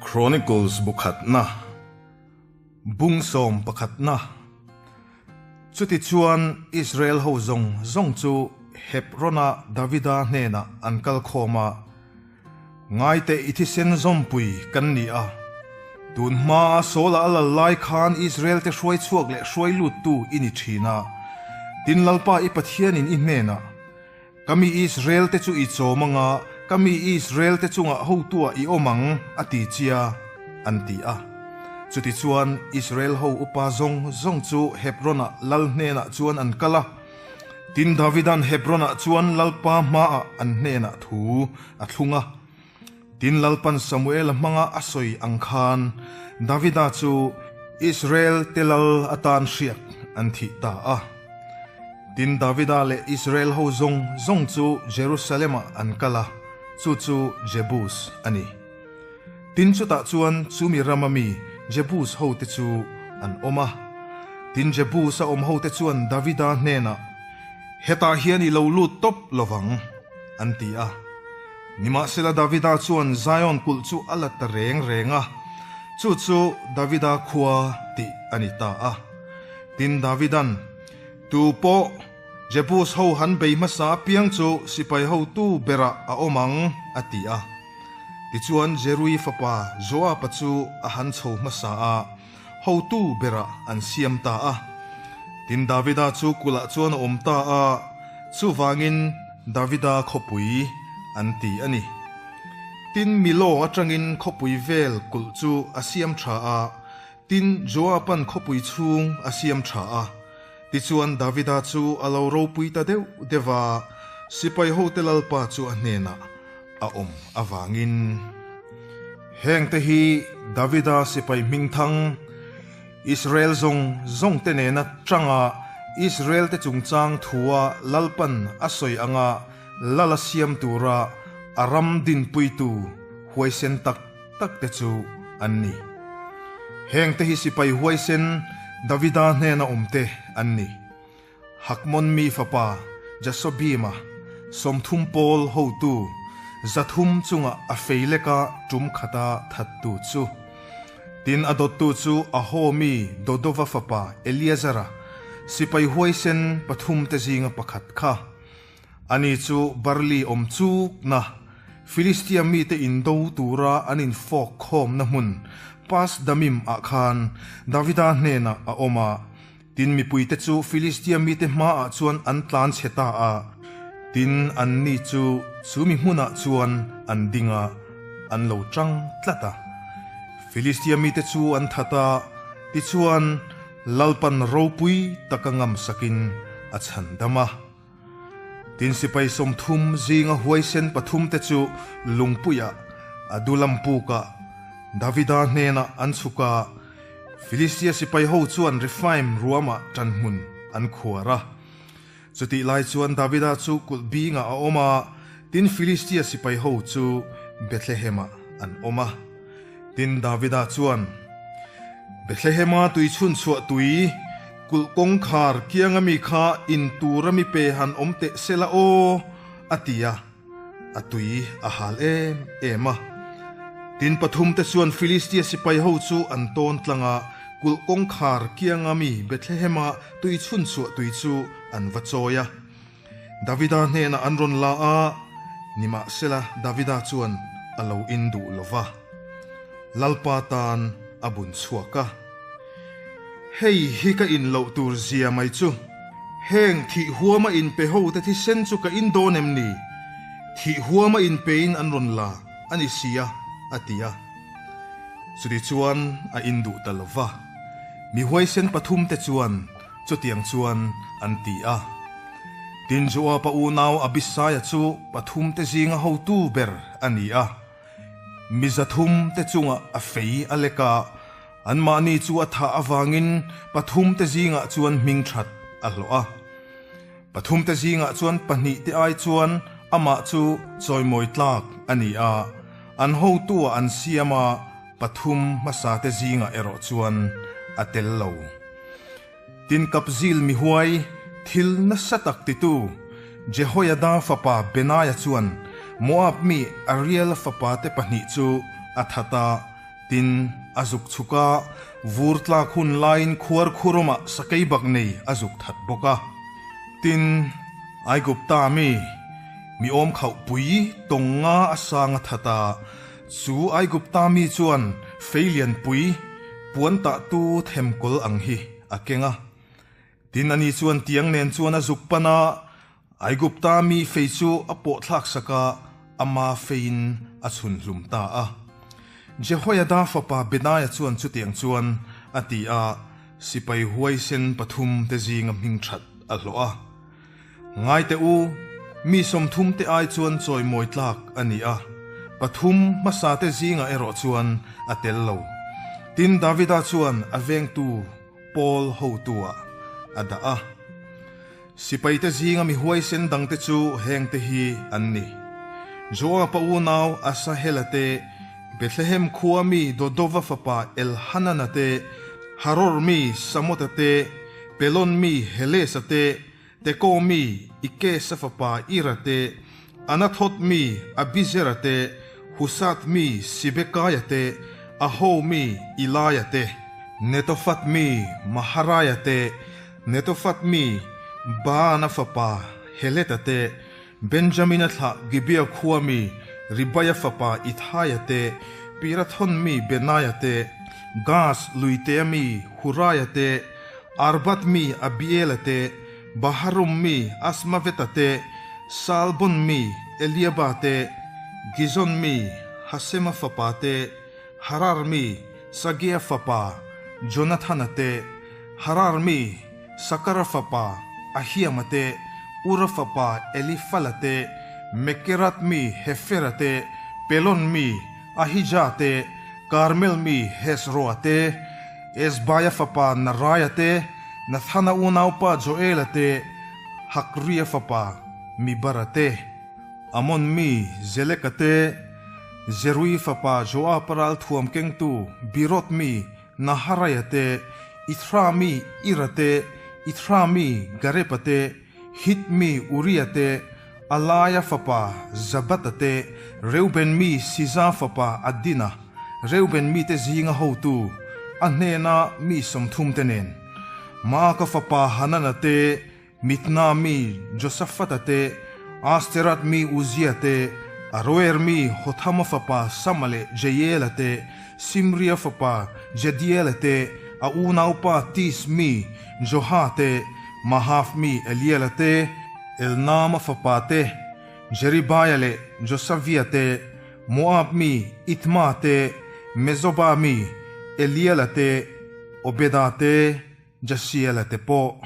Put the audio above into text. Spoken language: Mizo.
Chronicles bu khatna, bung sawm pakhatna. Chutichuan Israel ho zawng zawng chu Hebron-a Davida hnenah an kal khawm a, Ngaite i thisen zawmpui kan ni a, tun hmaa Saul-a a lal lai khan Israel-te hruai chhuak leh hruai luttu i ni thin a, tin Lalpa i Pathianin i hnenah, Ka mi Israel-te chu i chawm anga, ka mi Israel-te chungah hotuah i awm ang, a ti chia, an ti a. Chutichuan, Israel-ho upa zawng zawng chu Hebron-ah lal hnenah chuan an kal a. Tin, Davida'n Hebron-ah chuan Lalpa hmaah an hnenah thu a thlung a. Tin, Lalpan Samuela hmanga a sawi ang khan Davida chu Israel-te lal atan hriak an thih ta a. Tin, Davida leh Israel-ho zawng zawng chu Jerusalem-ah an kal a, chu chu Jebus a ni. Tin, chutah chuan chumi rama mi Jebus hote chu an awm a. Tin, Jebus-a awm hote chuan Davida hnenah, Hetah hian i lo lut tawp lo vang, an ti a. Nimahsela Davida chuan Zion kulh chu a la ta reng reng a, chu chu Davida khua tih a ni ta a. Tin, Davidan, Tu pawh Jebus ho han bei hmasa apiang chu sipai hotu berah a awm ang, a ti a. Tichuan Jerui fapa Joaba chu a han chho hmasa a, hotu berah an siam ta a. Tin, Davida chu kulhah chuan a awm ta a, chuvangin Davida khawpui an ti a ni. Tin, Milo atangin khawpui vel kulh chu a siam tha a, tin, Joaban khawpui chhung a siam tha a. Tichuan, Davida chu a lo ropui ta deuh deuh a, sipai hote Lalpa chu a hnenah a awm avangin. Hengte hi Davida sipai hmingthang, Israel zawng zawngte nena tanga Israel-te chungchang thua Lalpan a sawi anga lal a siam tura a ram dinpuitu huaisen tak takte chu an ni. Hengte hi sipai huaisen Davida hnena awmte an ni. Hakmon mi fapa Jasobima, 30 pawl hotu, 300 chunga a fei leka tum khata thattu chu. Tin a dawttu chu Aho mi Dodova fapa Eliazara, sipai huaisen pathumte zinga pakhat kha. Ani chu barli awm chukna, Filistia mite indo tura an infawk khawmna hmun Pas Damim ah khan Davida hnenah a awm a. Tin, mipuite chu Filistia mite hmaah chuan an tlan chhe ta a, tin, anni chu chu mi hmunah chuan an ding a, an lo tang tlat a. Filistia mite chu an that a, tichuan, Lalpan ropui taka ngamsakin a chhandam a. Tin, sipai 30 zinga huaisen pathumte chu lungpuiah Adulam pukah Davida hnenah an chhuk a, Filistia sipai ho chuan Rephaim ruamah ṭanhmun an khuar a. Chutih lai chuan Davida chu kulh bingah a awm a, tin Filistia sipai ho chu Bethlehemah an awm a. Tin Davida chuan, Bethlehema tui chhunchhuah tui, kulh kawngkhar kianga mi kha in tura mi pe han awm teh se la aw, a ti a. A tui a hal em em a. Tin pathumte chuan Filistia sipai ho chu an tawn tlang a, kulh kawngkhar kianga mi Bethlehema tui chhunchhuah tui chu an va chawi a. Davida hnenah an rawn la a, nimahsela Davida chuan a lo in duh lo va. Lalpa tan a bun chhuak a. Hei hi ka in loh tur zia mai chu. Heng thih huama in pe ho te thisen chu ka in dawn em ni? Thih huama in pe in an rawn la a ni si a, a ti a. Chuti chuan a in duh ta lo va. Mi huaisen pathum te chuan chutiang chuan an ti a. Tin Joaba unau Abisaia chu pathum te zinga hotu ber a ni a. Mi 300 te chungah a fei a lek a. Anmahni chu a thah avangin pathumte zingah chuan hming that a hlawh a. Pathumte zingah chuan pahnihte ai chuan amah chu chawimawi tlak a ni a, an hotuah an siam a, pathum hmasate zingah erawh chuan a tel lo. Tin Kapzil mihuai thil nasa tak titu Jehoiada fapa Benaiah chuan Moab mi Ariel fapate pahnih chu a that a. Tin, a zuk chhuk a, vur tlak hun laiin khuar khurawmah sakeibaknei a zuk that bawk a. Tin, Aigupta mi, mi awm khauh pui tawng nga a sang a that a, chu Aigupta mi chuan fei lianpui puan tahtu themkawl ang hi a keng a. Tin, ani chuan tiang nen chuan a zuk pan a, Aigupta mi fei chu a pawh thlak sak a, ama feiin a chhun hlum ta a. Jehoiada fapa Benaia chuan chutiang chuan a ti a, sipai huaisen pathum te zinga hming that a hlawh a. Ngai teh u, mi 30 te ai chuan chawimawi tlak a ni a, pathum hmasa te zingah erawh chuan a tel lo. Tin, Davida chuan a vengtu pawl hotu-ah a dah a. Sipaite zinga mi huaisen dangte chu hengte hi an ni, Joaba unau Asahela te, Bethlehem khua mi Dodova fapa Elhanana te, Haror mi Samota te, Pelon mi Helesa te, Teko mi Ikesa fapa Ira te, Anathoth mi Abizera te, Husath mi Sibekaia te, Aho mi Ilaia te, Netophath mi Maharaia te, Netophath mi Baana fapa Heleta te, Benjamina thlah Gibea khua mi Ribaia fapa Ithaia te, Pirathon mi Benaia te, Gaas luitea mi Huraia te, Arbath mi Abiela te, Baharum mi Asmaveta te, Saalbon mi Eliaba te, Gizon mi Hasema fapa te, Harar mi Sagea fapa Jonathana te, Harar mi Sakara fapa Ahiama te, Ura fapa Elifala te, Mekerat mi Hefera te, Pelon mi Ahija te, Karmel mi Hezroa te, Ezbaia fapa Naraia te, Nathana unaupa Joela te, Hakria fapa Mibara te, Amon mi Zeleka te, Zerui fapa Joaba ral thuam kengtu Birot mi Naharaia te, Ithra mi Ira te, Ithra mi Garepa te, Hit mi Uria te, Alaia fapa Zabata te, Reuben mi Siza fapa Adina, Reuben mite zinga hotu, a hnena mi 30 te nen. Maaka fapa Hanana te, Mitna mi Josafata te, Asterat mi Uzia te, Aroer mi Hothama fapa Sama leh Jeiela te, Simria fapa Jediela te, a unaupa Tis mi Joha te, Mahaf mi Eliela te, Elnama fapa te, Jeribaia leh Josavia te, Moab mi Ithma te, Mezoba mi Eliela te, Obeda te, Jasiela te pawh.